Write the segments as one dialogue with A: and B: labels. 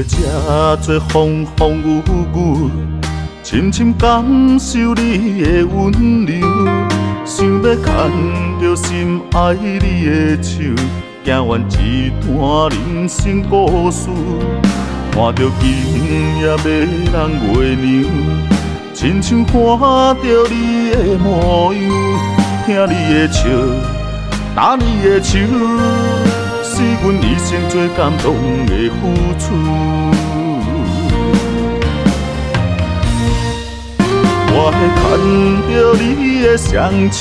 A: 這多風風雨雨，深深感受你的溫柔，想欲牽著心愛你的手，行完這段人生故事。看著今夜欲人月娘，親像看著你的模樣，聽你的笑，搭你的手，是阮一生最感動的付出。我會牽著你的雙手，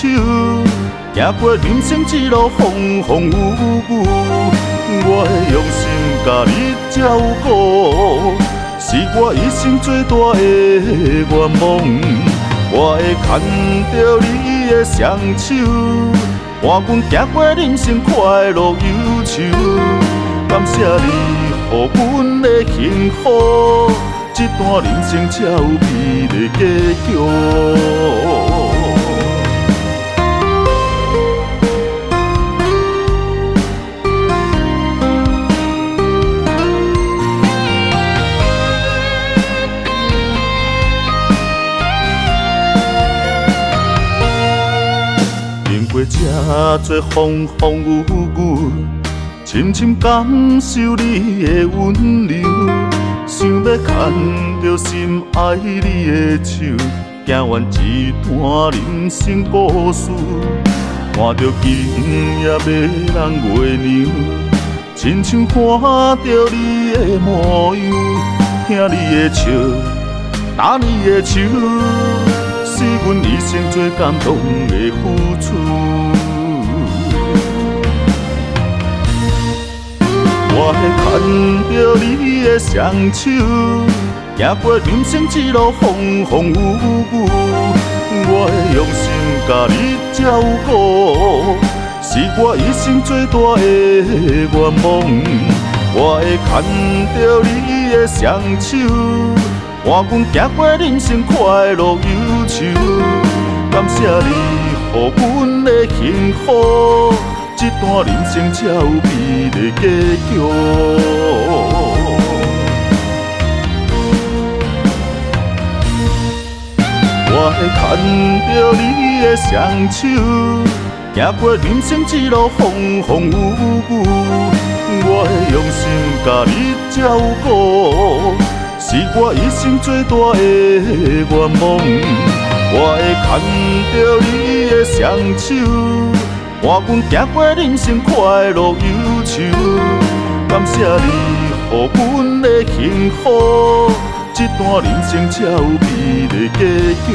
A: 行過人生這路風風雨雨。我會用心共你照顧，是我一生最大的願望。我會牽著你的雙手，伴阮行過人生快樂憂愁。感謝你予阮的幸福，這段人生才有美麗結局。經過這多風風雨雨，深深感受你的溫柔，想欲牽著心愛你的手，行完這段人生故事。看著今夜欲人月娘，親像看著你的模樣，聽你的笑，搭你的手，是阮一生最感動的付出。我會牽著你的雙手，行過人生這路風風雨雨。我會用心共你照顧，是我一生最大的願望。我會牽著你的雙手，伴阮行過人生快樂憂愁。感謝你予阮的幸福，這段人生才有美麗結局。我會牽著你的雙手，行過人生這路風風雨雨。我會用心共你照顧，是我一生最大的願望。我會牽著你的雙手，伴阮行過人生快樂憂愁。感謝你予阮的幸福，這段人生才有美麗結局。